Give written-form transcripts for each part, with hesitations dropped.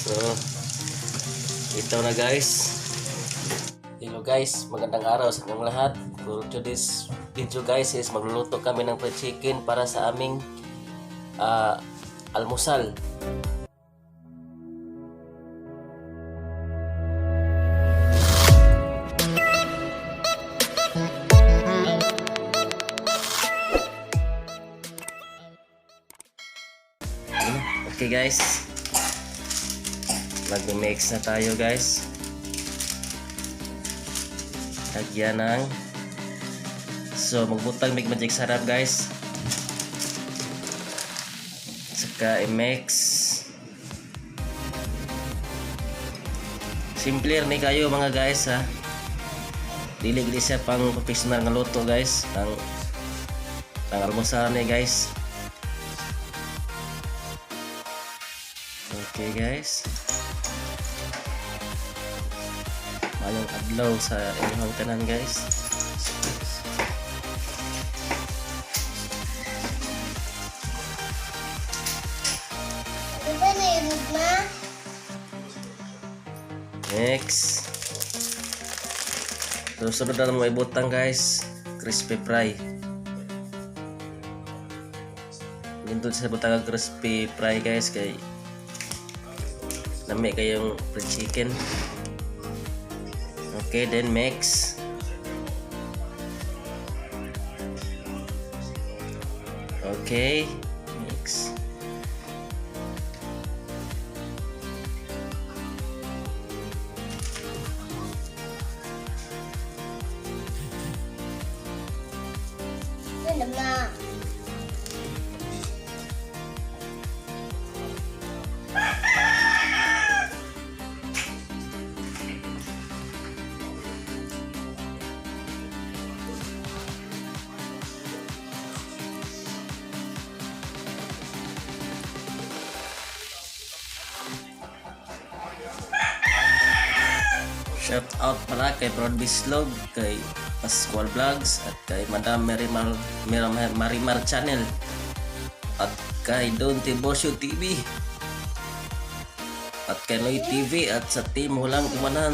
So, ito na, guys. Hello guys, magandang araw sa inyong lahat. For today's video, guys, is magluluto kami ng fried chicken para sa aming almusal. Okay guys, mag-mix na tayo, guys. Lagyan ng, so magbutang mig Magic Sarap, guys. Saka i-mix. Simple ni kayo, mga guys, ha. Dili gid siya pang professional nga luto, guys. Ang almusal ni, guys. Okay guys. Maayong adlaw sa inyong tanan, guys. Ano ba na yun, ma? Next. Susunod na mo ibutang, guys, crispy fry. Nindot sa butang ang crispy fry, guys, kay lami kayong fried chicken. Okay, then mix. Okay, mix. Ano, ma? Shout out pala kay Brod Bislog, kay Pascual Vlogs, at kay Madam Marimar, Marimar Channel, at kay Don Tibocio TV, at kay Noy TV, at sa team Hulang Umanan.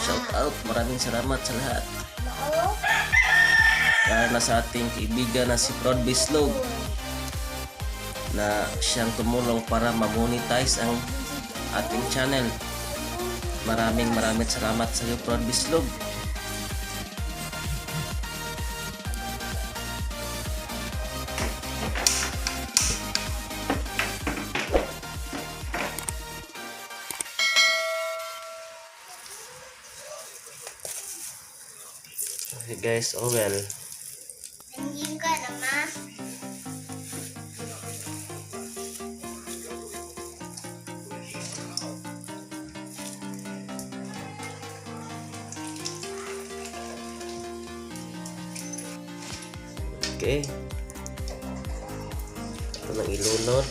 Shout out, maraming salamat sa lahat. Mao? Para na sa ating kaibigan na si Prod Bislog na siyang tumulong para ma-monetize ang ating channel. Maraming maraming salamat sa iyo, Prod Bislog. Okay guys, oh well. Nandiyan ka na, ma? Okay. Ito nang ilunod.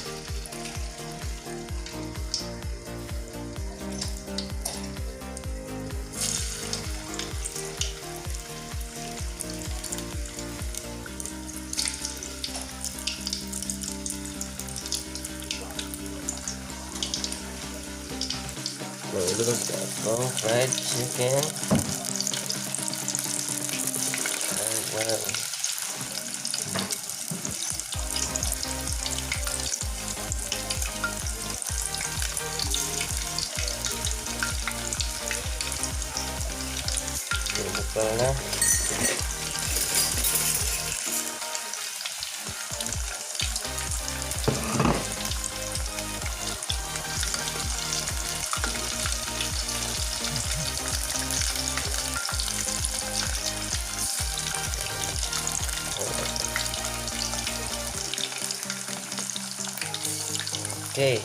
Nang ilunod ka itong fried chicken. Ay, wow. Bukal na. Okay.